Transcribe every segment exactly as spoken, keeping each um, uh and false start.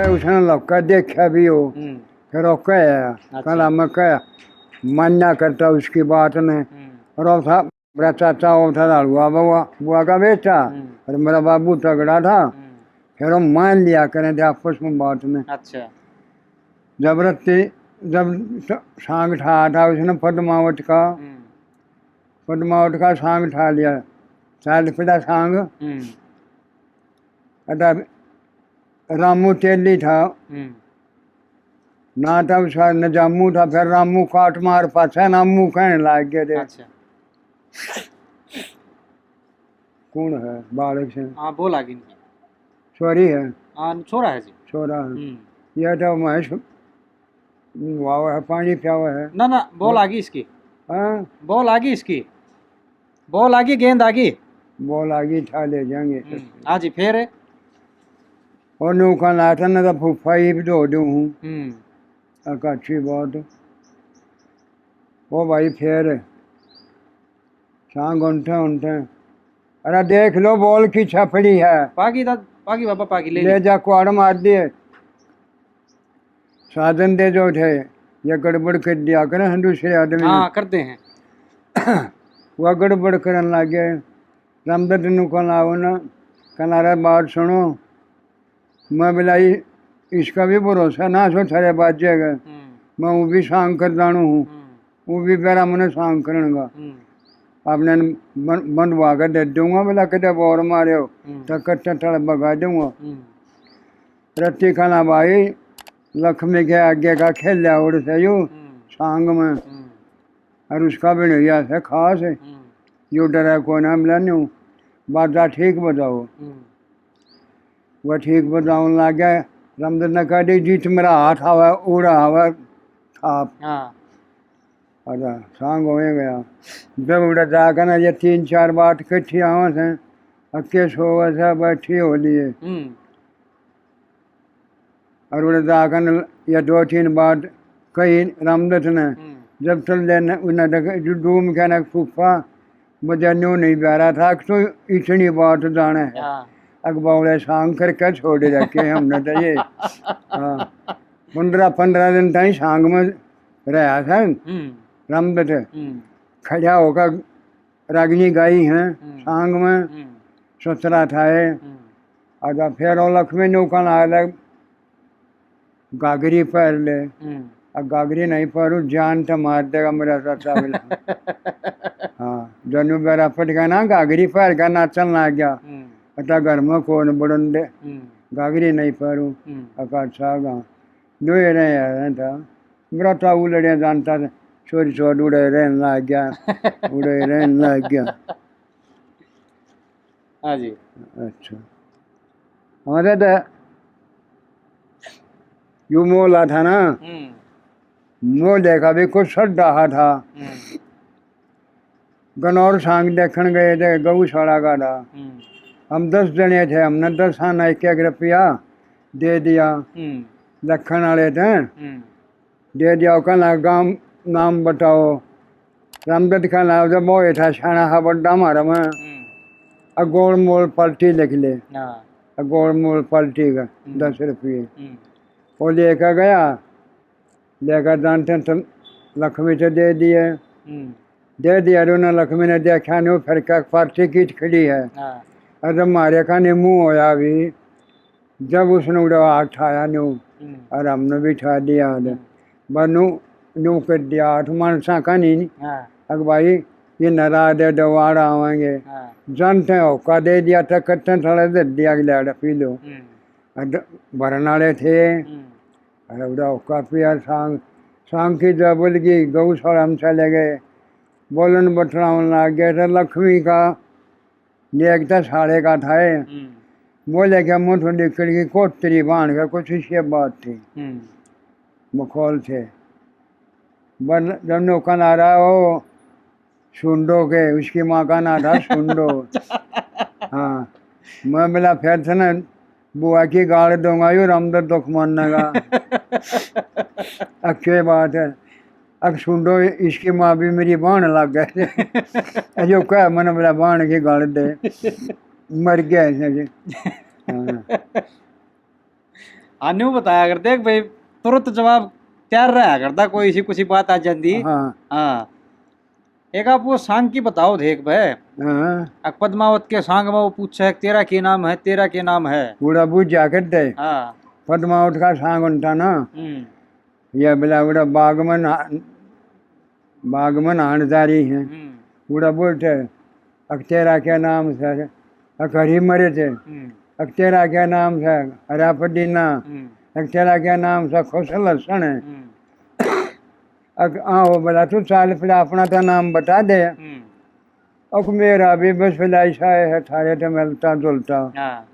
उसने लौका देखा भी हो, हम्म। फिर वो कह आया, अच्छा। कहला मैं कह मान्या करता उसकी बात ने। हम्म। और वो था, मेरा चाचा वो था लाड़ू, बुआ, बुआ का बेटा, हम्म। और मेरा बाबू तगड़ा था। हम्म। फिर वो मान लिया करें थे आपस में बात में। अच्छा। जब रत्ती, जब स-, सांग ठा था उसने पद्मावत का, हम्म। पद्मावत का सांग ठा लिया, चाल पड़ा सांग। हम्म। अदा रामू तेली था, हम्म। ना था उसका न जामू था, फिर रामू काट मार पाछा नामू कहने लग गए थे। अच्छा। कौन है बालक से? हाँ, बोल आ गई इनकी। सॉरी है। हाँ, छोरा है जी। छोरा है। हम्म। यह तो महेश वाव है, पानी प्यावा है। ना, ना, बॉल आ गई इसकी। हाँ? बॉल आ गई इसकी। बॉल आ गई, गेंद आ गई। बॉल आ गई, ठा ले जाएंगे। हम्म, हाँ जी, फिर? और नौका नाटन तो फूफा ही भी दो दूँ हूँ। हम्म। एक अच्छी बात। ओ भाई, फिर सांग उनठे, उनठे। अरे देख लो, बॉल की छपड़ी है। पागी दा-, पागी बाबा, पागी ले ले ले। जा, कुआड़ मार दिए। साधन दे जो थे, ये गड़बड़ कर दिया करें हम दूसरे आदमी। हाँ, करते हैं। वह गड़बड़ करन लग गए। रामदत्त नु कहना, कहना, "रे बात सुनो, मैं बिलाई इसका भी भरोसा ना सो थारे बाजे का। हम्म। मैं वो भी सांग कर जानू हूँ, हम्म। वो भी बेरा मने सांग करण का। हम्म। आपने बन-, बंधवा के दे दूंगा, बोला कदे बोर मारे हो, हम्म। तो कट्टे तल बगा दूंगा।" हम्म। रत्ती खाना भाई, लक्ष्मी के आगे का खेल्या उड़ से यू, हम्म। सांग में। हम्म। और उसका भी नहीं ऐसे खास है। हम्म। यो डरा कोई ना मिला न्यू, बाजा ठीक बजाओ। हम्म। वह ठीक बजावन लग गया। रामदत्त ने कह दी, "जीत मेरा हाथ आवे, उड़ा आवे, आप।" हाँ। अच्छा, सांग हो गया। जब उड़ा जाकर ना ये तीन चार बात इकट्ठी आवे से, अक्के सो वैसा बैठी हो लिए। हम्म। और उड़े जाकर या दो तीन बात कही रामदत्त ने। हम्म। जब चल दे न-, उन्हें देख, जो डूम के ना फूफा, बजा न्यू नहीं प्यारा था, तो इतनी बात जाने है। हाँ। अक बावले सांग करके छोड़ रखे हमने तो ये। हाँ। पन्द्रह, पन्द्रह दिन ताई सांग में रहा था हम्म। रामदत्त। हम्म। खड़ा होकर रागनी गाई हैं, हम्म। सांग में हम्म। सतरा था ये। हम्म। आजा फेर वो लक्ष्मी नौका ना आया, घाघरी पहर ले। हम्म। अब घाघरी नहीं पहरू, जान तो मार देगा मेरा चाचा बोला। हाँ, जनु बेरा पट गया ना, घाघरी पहर गया, नाचन लग गया। हम्म। अटा घर में कौन बड़न दे, हम्म। घाघरी नहीं पहरू, हम्म। Eckhart saga. दो ही रहे यार था, मेरा तो उलड़िया जानता था, छोरी छोर उड़े रहन लग गया, उड़े रहन लग गया। हाँ जी। अच्छा। हमारे तो यू मोहला था ना, हम्म। मोहले का भी कुछ सड्डा हा था। हम्म। गनौर सांग देखण गए थे, गौशाला का था। हम्म। हम दस जने थे, हमने दस आना एक एक रुपया दे दिया। हम्म। लखन वाले थे। हम्म। दे दिया, कहना, "गांव नाम बताओ।" रामदत्त कहना, "जब वो था, शाना हा बड्डा मारा में।" हम्म। अ, गोल मोल पलटी लिख ले। हाँ। अ, गोल मोल पलटी का हम्म। दस रुपये। हम्म। वो लेकर गया, लेकर जानते तो लक्ष्मी तो दे दिए। हम्म। दे दिया, उन्हें लक्ष्मी ने देखा नहीं, वो फिर क्या पलटी की खड़ी है। हाँ। अरे मारे का नहीं मुंह होया भी, जब उसने उड़ा हाथ ठाया न्यू, हम्म। और हमने भी ठा दिया हाथ। हम्म। बस न्यू, न्यू कर दिया हाथ, मानसा का नहीं। हाँ। अक भाई, ये नाराज है, दोबारा आवेंगे। हाँ। जानते हैं, होका दे दिया था, कट्टे थोड़ा दे दिया, अगले आड़े पी लो। हम्म। और द-, भरन वाले थे। हम्म। अरे उड़ा होका पिया, सांग, सांग की जब बोल गई, गौशाला में चले गए, बोलन बटरावन लग गए, तो लक्ष्मी का नेक तो साले का था ये। हम्म। बोले क्या मुंह तो निकल गई, कोतरी बांध के कुछ इसी बात थी। हम्म। मखौल थे। बन-, जब नौका ना रहा हो, सुंडो के, उसकी माँ का ना था सुंडो। हाँ। मैं बोला, "फिर से ना बुआ की गाल दूंगा, यो रामदत्त दुख मानने का।" अच्छी बात है। अब सुंडो, इसकी माँ भी मेरी बाण लग गए। जो कह, मैंने बोला, "बाण की गाल दे।" मर गया ऐसे। हाँ। हाँ, न्यू बताया कर, देख भाई, तुरंत जवाब तैयार रहा करता, कोई सी कुछ बात आ जाती। हाँ। हाँ। एक आप वो सांग की बताओ, देख भाई। हाँ। अक पद्मावत के सांग में वो पूछे, "तेरा के नाम है, तेरा के नाम है?" उड़ा बूझा कर दे। हाँ। पद्मावत का सांग होता ना। हम्म। ये बोला, उड़ा बागमन, बागमन आण जा रही है। हम्म। उड़ा बोलते, "अक तेरा क्या नाम है?" अक हरी मिर्च। हम्म। "अक तेरा क्या नाम है?" हरा पुदीना। हम्म। "अक तेरा क्या नाम है?" खुश लहसुन है। हम्म। अक, "हाँ, वो बोला, तू चाल पड़ा, अपना तो नाम बता दे।" हम्म। अक मेरा भी बस भला ऐसा है, थारे तो मिलता जुलता। हाँ।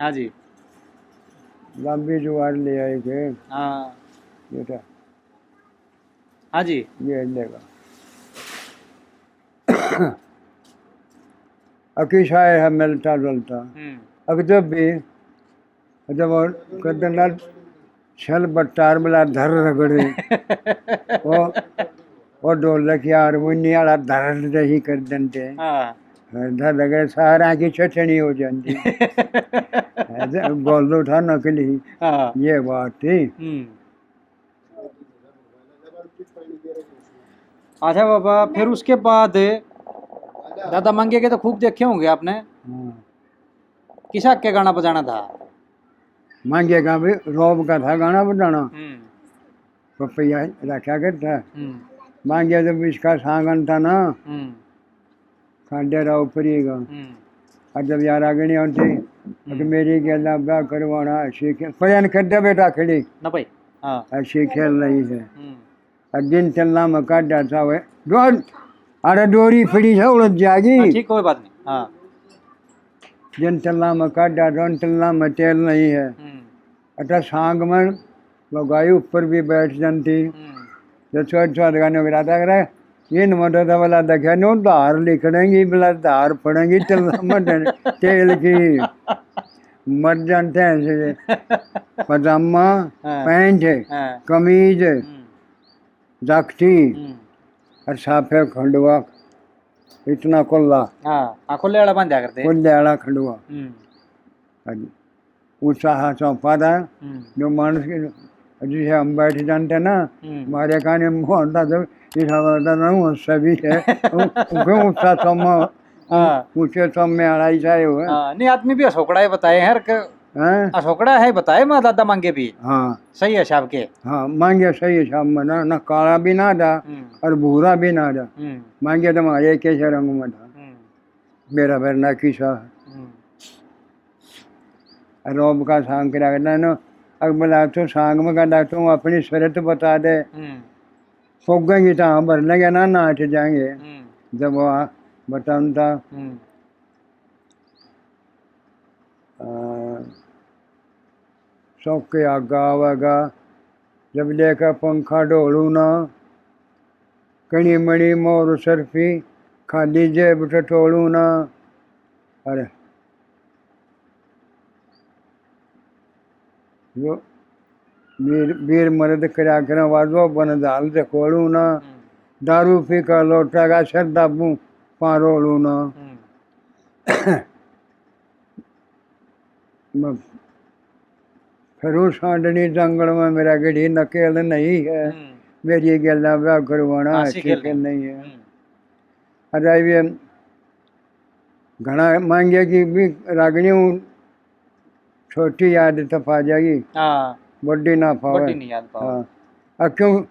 हाँ जी। लंबी जुगाड़ ले आए थे। हाँ। बेटा। हाँ जी। ये लेगा। अकी शायद है मिलता जुलता। हम्म। अक जब भी, जब वो करदन ना, छल बट्टार मिला धर रगड़े। वो, वो ढोलक या हारमोनी वाला धर रही कर देते। हाँ। धर रगड़े, सारा की छछनी हो जाती। गोल उठा नकली। हाँ। ये बात थी। हम्म। अच्छा बाबा, फिर उसके बाद दादा मांगे के तो खूब देखे होंगे आपने। हाँ। किसा के गाना बजाना था? मांगे का भी रोब का था गाना बजाना। हम्म। पपैया रखा करता। हम्म। मांगे जब इसका सांगन था ना, हम्म। खांडे राव परी का। हम्म। और जब यार आगे नहीं आती, तो हम्म। मेरी गेला ब्याह करवाना, ऐसी खेल, पहन कर दे बेटा खड़ी। ना भाई। हाँ। ऐसी खेल नहीं है। हम्म। और जिन तल्ला में काट जाता हुए, डोर, अरे डोरी पड़ी है, उलझ जाएगी। हाँ, ठीक, कोई बात नहीं। हाँ। जिन तल्ला में काट जाता, उन तल्ला में तेल नहीं है। हम्म। अच्छा, सांग में लुगाई ऊपर भी बैठ जाती। हम्म। जो छोटे छोटे गाने गिराता करे, इन मदद वाला देखे नो धार लिखड़ेंगी, बोला धार पड़ेंगी, तेल मदन, तेल की। मर जाते हैं ऐसे। पजामा, हाँ। पैंट, हाँ। कमीज, हम्म। जाकटी, हम्म। और साफे खंडवा, इतना कुल्ला। हाँ, हाँ, कुल्ले वाला बांधा करते। कुल्ले वाला खंडवा। हम्म। हाँ जी। ऊंचा हाथ चौपा था, हम्म। जो मानस के, जिसे हम बैठ जाते ना, हम्म। हमारे काने मुंह आता तो इस हमारा ना वो सभी है, वो, वो क्यों ऊंचा चौमा, हाँ। ऊंचे चौमे आड़ा ही जाए हुए। हाँ, नहीं, आदमी भी असोकड़ा है बताए हैं, हर क-, हैं? असोकड़ा है बताए, माँ दादा मांगे भी। हाँ। सही है साहब के। हाँ, मांगे सही है साहब में ना, ना काला भी ना था, हम्म। और भूरा भी ना था। हम्म। मांगे तो हमारे एक ही रंग में था। हम्म। मेरा भरना किसा। हम्म। रोब का सांग करा करना ना, अगला तो सांग में कहता, "तू अपनी शर्त बता दे।" हम्म। फुगेंगी तो हम भर लेंगे ना, नाच जाएंगे। हम्म। जब वो बताऊँ था, हम्म। अ, सौके आगा आवेगा, जब लेकर पंखा ढोलू ना, कणी मणी मोर सरफी, खाली जेब टटोलू ना। अरे, जो वीर, वीर मर्द करया करें वाजो, बन झाल झकोलू ना। हम्म। दारू पी का लोटा का सर दाबू पारोलू ना। हम्म। मैं फिरूं सांडनी जंगल में, मेरा गढ़ी नकेल नहीं है। हम्म। मेरी गेला ब्याह करवाना हाँ, अच्छी खेल नहीं है। हम्म। अरे ये घणा मांगे की भी रागणी हूँ, छोटी याद तो पा जाएगी, हाँ। बड़ी ना पावे। बड़ी नहीं याद पावे। हाँ। आ क्यों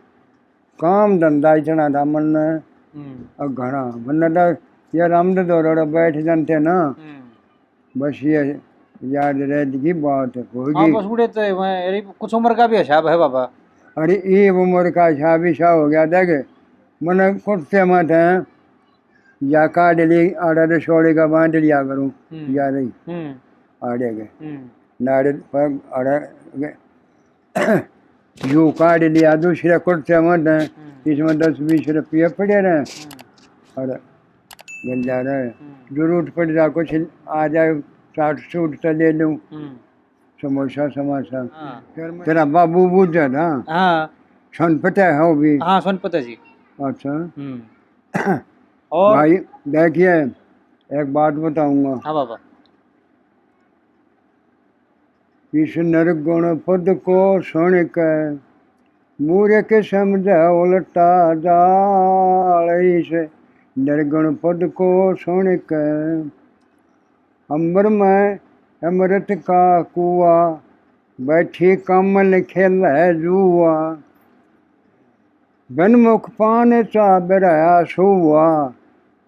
काम धंधा इतना था मन ने, हम्म। और घणा मन तो यार हम तो दौड़ बैठ जाते ना, हम्म। बस ये याद रह की बात हाँ, होगी। बस उड़े तो मैं, अरे, कुछ उम्र का भी हिसाब है बाबा। अरे, ये उम्र का हिसाब ही सा हो गया। देख, मैंने कुर्ते में थे, या काट ली, आड़ा रे छोड़े का बांध लिया करूँ, हम्म। या रही, हम्म। आड़े के। हम्म। नाड़े पर आड़ा के। यूं काट लिया, दूसरे कुर्ते में दे, हम्म। इसमें दस बीस रुपये पड़े रहे। हम्म। और गंजा रहे। हम्म। जरूरत पड़ जा, कुछ आ जाए, चाट सूट तो ले लूं। हम्म। समोसा, समोसा। हाँ। फिर मैं तेरा बाबू बूझा था। हाँ। सुन पता है वो भी? हाँ, सुन पता जी। अच्छा। हम्म। और? भाई, देखिए, एक बात बताऊंगा। हाँ बाबा। इस निर्गुण पद को सुन के मूर्ख समझे उल्टा जाल। इस निर्गुण पद को सुन के अंबर में अमृत का कुआ, बैठी कमल खेले जुआ। बिन मुख पान चा बिरहा सुआ,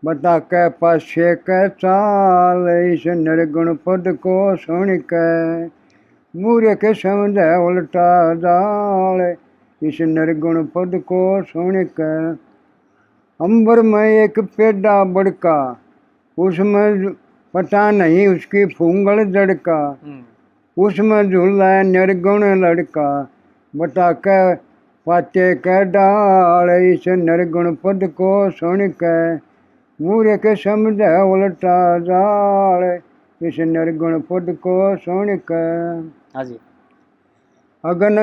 बता के पाछे के चाल। इस निर्गुण पद को सुन के मूर्ख समझे उल्टा जाल। इस निर्गुण पद को सुन के अंबर में एक पेड़ा बड़का, उसमें जु-, पता नहीं उसकी फूंगल जड़ का, हम्म। उसमें झूला है निर्गुण लड़का, बता के पाते के डाल। इस निर्गुण पद को सुन के मूर्ख समझे उल्टा जाल। इस निर्गुण पद को सुन के हाँ जी। अगन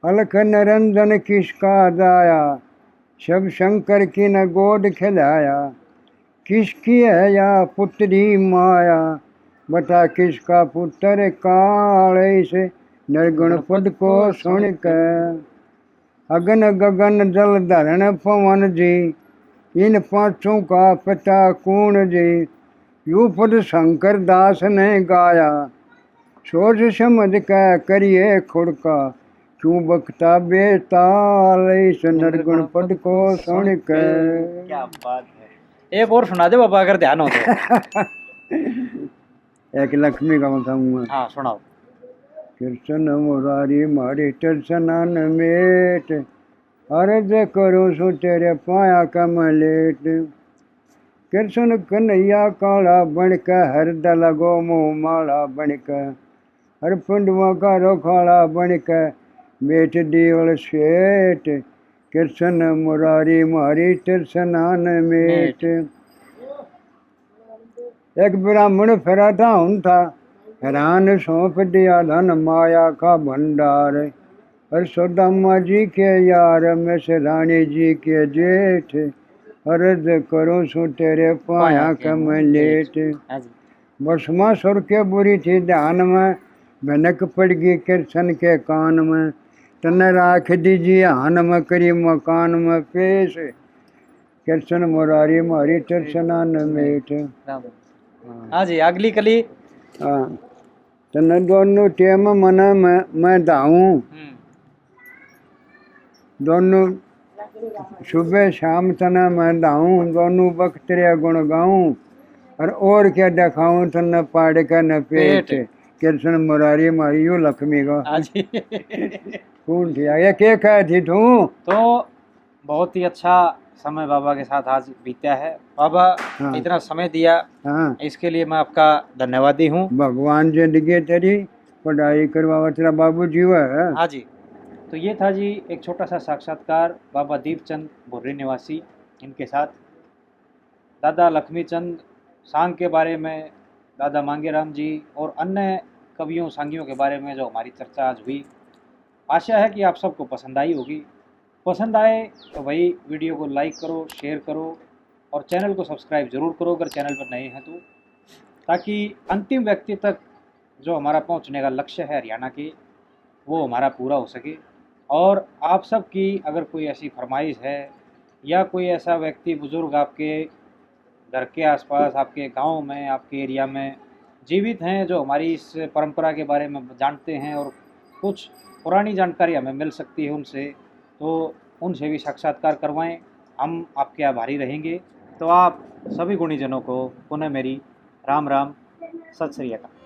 अलख निरंजन किसका जाया, सब शंकर की न गोद खिलाया। किसकी है या पुत्री माया, बता किसका पुत्र काल। इस निर्गुण पद को सुन के अगन गगन जल धरण पवन जी, इन पांचों का पिता कौन जी। यू पद शंकर दास ने गाया, सोच समझ के करिए खुड़का, क्यों बकता बेताल। इस निर्गुण पद को सुन के। क्या बात है। एक और सुना दे बाबा, अगर ध्यान हो तो। एक लक्ष्मी का बताऊंगा। हाँ, सुनाओ। कृष्ण मुरारी मारी तृष्णा न मेट, अर्ज करूं सु तेरे पाया कमलेट। कृष्ण कन्हैया काला बन के, हरद लगो मुंह माला बन के, हर पंडुआ का रोखाला बन के, मेट दियोल सेठ। कृष्ण मुरारी मारी तृष्णा न मेट। एक ब्राह्मण फिराता हूं था, रान सौंप दिया धन माया का भंडार। और सुदामा जी के यार, मैं से रानी जी के जेठ, अर्ज करूं सु तेरे पाया के मैं लेट। हाँ जी। भस्मासुर के बुरी थी ध्यान में, भनक पड़ गई कृष्ण के कान में, तन्ने राख दीजिए हान में, करी मकान में पेश। कृष्ण मुरारी मारी तृष्णा न मेट। राम। हाँ। हाँ जी, अगली कली। हाँ। तन्ने दोनों टेम मना मैं, मैं धाऊं। हम्म। दोनों सुबह शाम तन्ने मैं धाऊं, दोनों वक्त तेरे गुण गाऊं। और, और क्या दिखाऊं तन्ने पाड़ के न पेट। पेट। कृष्ण मुरारी मारी यू लक्ष्मी को। हाँ जी। कौन थी? ये के कह थी तू? तो बहुत ही अच्छा समय बाबा के साथ आज बीता है। बाबा, हाँ। इतना समय दिया, हाँ। इसके लिए मैं आपका धन्यवादी हूँ। भगवान जिंदगी तेरी पढ़ाई करवावा, तेरा बाबू जीवा है। हाँ जी, तो ये था जी एक छोटा सा साक्षात्कार बाबा दीपचंद भुर्री निवासी इनके साथ। दादा लक्ष्मीचंद सांग के बारे में, दादा मांगेराम जी और अन्य कवियों सांगियों के बारे में जो हमारी चर्चा आज हुई, आशा है कि आप सबको पसंद आई होगी। पसंद आए तो भाई वीडियो को like करो, share करो और channel को subscribe ज़रूर करो अगर channel पर नए हैं तो, ताकि अंतिम व्यक्ति तक जो हमारा पहुंचने का लक्ष्य है हरियाणा के, वो हमारा पूरा हो सके। और आप सब की अगर कोई ऐसी फरमाइश है या कोई ऐसा व्यक्ति बुज़ुर्ग आपके घर के आसपास, आपके गांव में, आपके एरिया में जीवित हैं, जो हमारी इस परंपरा के बारे में जानते हैं और कुछ पुरानी जानकारी हमें मिल सकती है उनसे, तो उनसे भी साक्षात्कार करवाएं। हम आपके आभारी रहेंगे। तो आप सभी गुणीजनों को पुनः मेरी राम राम, सत श्री अकाल।